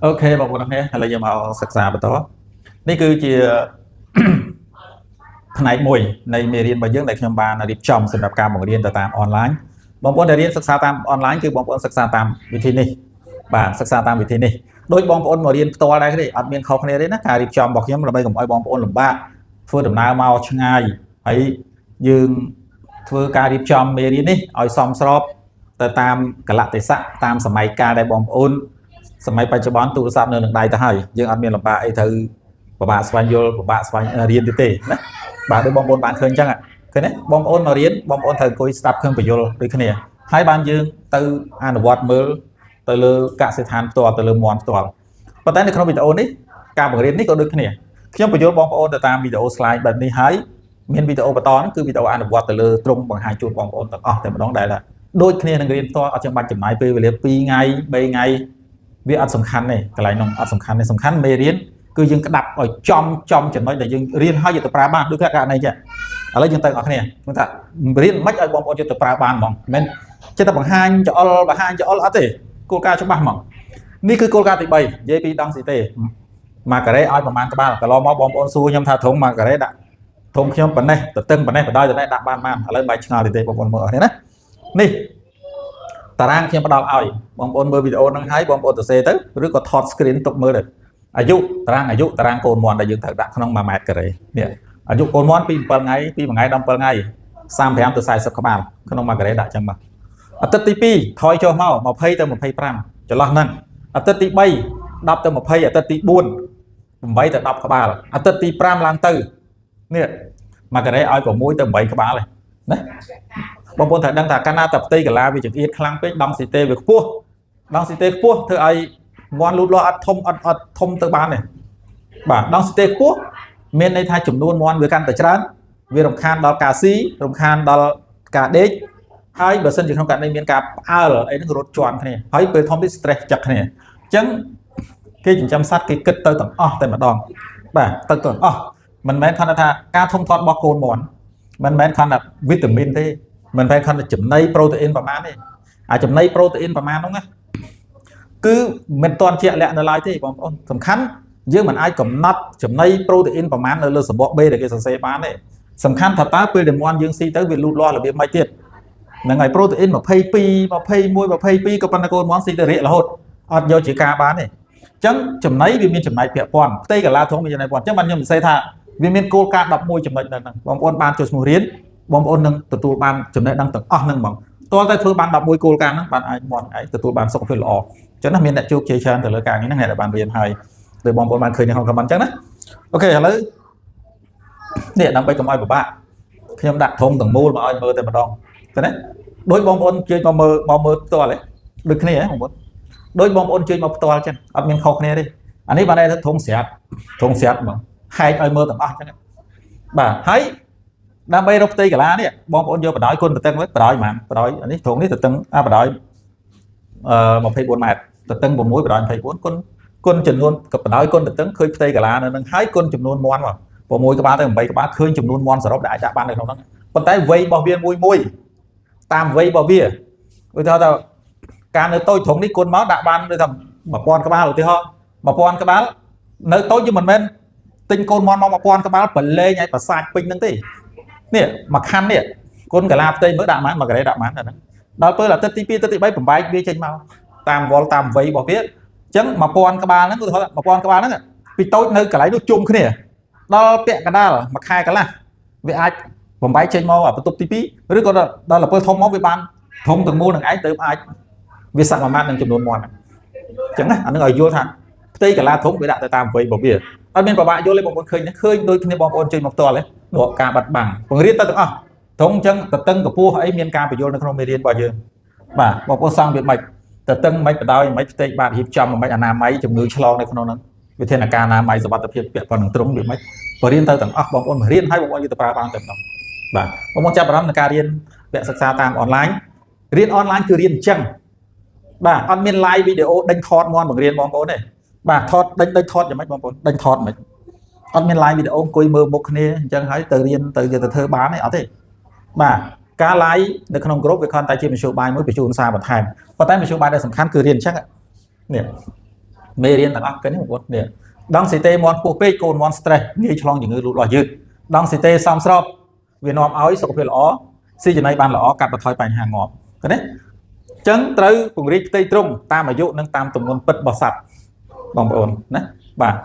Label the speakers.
Speaker 1: OK បងប្អូនគ្នាឥឡូវយើងមកសិក្សាបន្តនេះគឺជា ផ្នែកមួយនៃមេរៀនរបស់យើងដែលខ្ញុំបានរៀបចំសម្រាប់ការបង្រៀនទៅតាមអនឡាញបងប្អូនដែលរៀនសិក្សាតាមអនឡាញគឺបងប្អូនសិក្សាតាមវិធីនេះបាទសិក្សាតាមវិធីនេះដូចបងប្អូនមករៀនផ្ទាល់ដែរទេអត់មានខុសគ្នាទេណាការរៀបចំរបស់ខ្ញុំដើម្បីកុំឲ្យបងប្អូនលំបាកធ្វើដំណើរមកឆ្ងាយហើយយើងធ្វើការរៀបចំមេរៀននេះឲ្យសមស្របទៅតាមកលៈទេសៈតាមសម័យកាលដែលបងប្អូនសម័យបច្ចុប្បន្នទូរស័ព្ទនៅនឹងដៃទៅហើយយើងអត់មានលំបាកអីត្រូវពិបាកស្វែងយល់ពិបាកស្វែងរៀនទេណាបាទដូចបងប្អូនបានឃើញអញ្ចឹងឃើញទេបងប្អូនមករៀនបងប្អូនត្រូវអង្គុយស្ដាប់ខ្ញុំបញ្យល់ដូចគ្នាហើយបានយើងទៅអនុវត្តមើលទៅលើកសិដ្ឋានផ្ទាល់ទៅលើមន់ផ្ទាល់ប៉ុន្តែនៅក្នុងវីដេអូនេះការបង្រៀននេះក៏ដូចគ្នាខ្ញុំបញ្យល់បងប្អូនទៅតាមវីដេអូ slide បែបនេះហើយមានវីដេអូបន្តហ្នឹងគឺវីដេអូអនុវត្តទៅលើត្រង់បង្ហាញជូនបងប្អូនទាំងអស់តែម្ដងដែលដូចគ្នានឹងរៀនផ្ទាល់អត់ចាំបាច់ចំណាយពេលវេលា2ថ្ងៃ3ថ្ងៃវាអត់សំខាន់ទេកន្លែងនោះអត់សំខាន់ទេសំខាន់មេរៀនគឺយើងក្តាប់ឲ្យចំចំចំណុចដែលយើងរៀនហើយយកទៅប្រើបានដូចករណីចឹងឥឡូវយើងទៅអស់គ្នាខ្ញុំថារៀនមិនឲ្យបងប្អូនយកទៅប្រើបានហ្មងមិនចេះតែបង្ហាញចអុលបង្ហាញចអុលអត់ទេគោលការណ៍ច្បាស់ហ្មងនេះគឺគោលការណ៍ទី3និយាយពីdensité មួយការ៉េឲ្យប្រហែលក្បាលកន្លងមកបងប្អូនសួរខ្ញុំថាធុងមួយការ៉េដាក់ធុងខ្ញុំប៉ុណ្ណេះទទឹងប៉ុណ្ណេះបដ ாய் ប៉ុណ្ណេះដាក់បានបានឥឡូវមិនបាច់ឆ្ងល់ទេបងប្អូនមើលអស់នេះណានេះតារាងខ្ញុំផ្ដល់ឲ្យបងប្អូនមើលវីដេអូហ្នឹងហើយបងប្អូនទៅសេទៅឬក៏ថត screen ទុកមើលទៅអាយុតារាងអាយុតារាងកូនមន់ដែលយើងត្រូវដាក់ក្នុង1ម៉ែត្រការ៉េនេះអាយុកូនមន់ពី7ថ្ងៃពី1ថ្ងៃដល់7ថ្ងៃ35ទៅ40ក្បាលក្នុង1ការ៉េដាក់ចឹងមកអាទិត្យទី2ថយចុះមក20ទៅ25ចន្លោះហ្នឹងអាទិត្យទី3 10ទៅ20អាទិត្យទី4 8ទៅ10ក្បាលអាទិត្យទី5ឡើងទៅនេះមួយការ៉េឲ្យ6ទៅ8ក្បាលឯណាបងប្អូនត្រូវដឹងថាកាលណាតែផ្ទៃកាឡាវាចង្អៀតខ្លាំងពេក densité វាខ្ពស់ densité ខ្ពស់ធ្វើឲ្យមាន់លូតលាស់អត់ធំអត់អត់ធំទៅបានទេបាទ densité ខ្ពស់មានន័យថាចំនួនមាន់វាកាន់តែច្រើនវារំខានដល់ការស៊ីរំខានដល់ការដេកហើយបើសិនជាក្នុងករណីមានការផ្អើលអីហ្នឹងរត់ជាន់គ្នាហើយពេលធំទៀត stress ចឹកគ្នាអញ្ចឹងគេចិញ្ចឹមសត្វគេគិតទៅទាំងអស់តែម្ដងបាទទៅទាំងអស់មិនមែនគ្រាន់តែថាការធំធាត់របស់កូនមាន់មិនមែនគ្រាន់តែវីតាមីនទេមិនមែនគ្រាន់តែចំណីប្រូតេអ៊ីនប្រមាណទេអាចំណីប្រូតេអ៊ីនប្រមាណហ្នឹងណាគឺមិនទាន់ជាក់លាក់នៅឡើយទេបងប្អូនសំខាន់យើងមិនអាចកំណត់ចំណីប្រូតេអ៊ីនប្រមាណនៅលើសំបកបេដែលគេសរសេរបានទេសំខាន់ថាតើពេលដែលមាន់យើងស៊ីទៅវាលូតលាស់របៀបម៉េចទៀតហ្នឹងហើយប្រូតេអ៊ីន22 21 22ក៏ប៉ុន្តែកូនមាន់ស៊ីទៅរាករហូតអត់យកជាការបានទេអញ្ចឹងចំណីវាមានចំណែកពាក់ព័ន្ធផ្ទៃកាឡាធំមានចំណែកពាក់ព័ន្ធអញ្ចឹងបានខ្ញុំសរសេរថាវាមានគោលការណ៍11ចំណុចនៅហ្នឹងបងប្អូនបានចូលឈ្មោះរៀនបងប្អូននឹងទទួលបានចំណេះដឹងទាំងអស់ហ្នឹងហ្មងទាល់តែធ្វើបាន11គោលការណ៍ហ្នឹងបានអាចមាន់ឯងទទួលបានសុខភាពល្អអញ្ចឹងណាមានអ្នកជោគជ័យច្រើនទៅលើការងារហ្នឹងអ្នកដែលបានរៀនហើយដោយបងប្អូនបានឃើញនៅក្នុង comment អញ្ចឹងណាOK ឥឡូវនេះដើម្បីកុំឲ្យពិបាកខ្ញុំដាក់ធុងទាំងមូលមកឲ្យមើលតែម្ដងឃើញទេដូចបងប្អូនជើញមកមើលមកមើលផ្ទាល់ហ៎ដូចគ្នាហ៎បងប្អូនដូចបងប្អូនជើញមកផ្ទាល់ចឹងអត់មានខុសគ្នាទេអានេះបានន័យថាធុងស្រាប់ធុងស្រាប់ហ្មងហែកឲ្យមើលទាំងអស់ចឹងបាទហើយដើម្បីរកផ្ទៃកាឡានេះបងប្អូនយកបដ ாய் គុណទទឹងវិញបដ ாய் ប៉ុន្មានបដ ாய் អានេះធុងនេះទទឹងអាបដ ாய் អឺ24ម៉ែត្រទទឹង6បដ ாய் 24គុណគុណចំនួនក៏បដ ாய் គុណទទឹងឃើញផ្ទៃកាឡានៅនឹងហើយគុណចំនួនមាន់មក6ក្បាលទៅ8ក្បាលឃើញចំនួនមាន់សរុបដែលអាចដាក់បាននៅក្នុងហ្នឹងប៉ុន្តែវ័យរបស់វាមួយមួយតាមវ័យរបស់វាឧទាហរណ៍ថាការនៅតូចត្រង់នេះគុណមកដាក់បានដូចថា1000ក្បាលឧទាហរណ៍1000ក្បាលនៅតូចយើងមិនមែនទិញកូនមាន់មក1000ក្បាលប្រឡែងឲ្យប្រសាចពេញហ្នឹងទេនេះមួយខណ្ឌនេះគុណកាឡាផ្ទៃមើលដាក់ប៉ុន្មានមួយការ៉េដាក់ប៉ុន្មានហ្នឹងដល់ពេលអាទិត្យទី2អាទិត្យទី3បំបែកវាចេញមកតាមវល់តាមវ័យរបស់វាអញ្ចឹង1000ក្បាលហ្នឹងឧទាហរណ៍1000ក្បាលហ្នឹងពីតូចនៅកន្លែងនោះជុំគ្នាដល់ពាក់កណ្ដាលមួយខែកន្លះវាអាចបំបែកចេញមកបន្ទប់ទី2ឬក៏ដល់ពេលធំមកវាបានធំទាំងមូលនឹងឯងទៅអាចវាសមាមាត្រនឹងចំនួនមាន់អញ្ចឹងណាអានឹងឲ្យយល់ថាផ្ទៃកាឡាធំវាដាក់ទៅតាមវ័យរបស់វាអត់មានប្របាក់យល់ទេបងប្អូនឃើញឃើញដូចគ្នាបងប្អូនចេញមកផ្ទាល់ទេនោះការបាត់បង់បង្រៀនទៅទាំងអស់ធំអញ្ចឹងតតឹងកម្ពស់អីមានការបញ្យល់នៅក្នុងមេរៀនរបស់យើងបាទបងប្អូនសង់វាមិនតតឹងមិនបដ ாய் មិនផ្ទៃបាទរៀបចំមិនអនាម័យជំងឺឆ្លងនៅក្នុងហ្នឹងវិធានការអនាម័យសុវត្ថិភាពពាក់ព័ន្ធនឹងទ្រុងវាមិនបរៀនទៅទាំងអស់បងប្អូនរៀនឲ្យបងប្អូនយកទៅប្រើបានតែម្ដងបាទបងប្អូនចាប់អារម្មណ៍នឹងការរៀនវគ្គសិក្សាតាមអនឡាញរៀនអនឡាញគឺរៀនអញ្ចឹងបាទអត់មាន live វីដេអូដេញថតមន់បង្រៀនបងប្អូនទេបាទថតដេញដេញថតយ៉ាងម៉េចបងប្អូនដេញថតមិនអត់មាន live វីដេអូអង្គុយមើលមុខគ្នាអញ្ចឹងហើយទៅរៀនទៅយកទៅធ្វើបានទេអត់ទេបាទការ live នៅក្នុងក្រុមវាគ្រាន់តែជាមធ្យោបាយមួយបញ្ជូនសារបន្ថែមប៉ុន្តែមធ្យោបាយដែលសំខាន់គឺរៀនអញ្ចឹងនេះ មេរៀនទាំងអស់គេនេះបងប្អូននេះdensité មាន់ខ្ពស់ពេកកូនមាន់ stress ងាយឆ្លងជំងឺលូតលាស់យឺត densité សមស្របវានាំឲ្យសុខភាពល្អស៊ីចំណីបានល្អកាត់បន្ថយបញ្ហាងាប់ឃើញទេអញ្ចឹងត្រូវពង្រីកផ្ទៃទ្រុងតាមអាយុនិងតាមទម្ងន់ពិតរបស់សត្វបងប្អូនណាបាទ។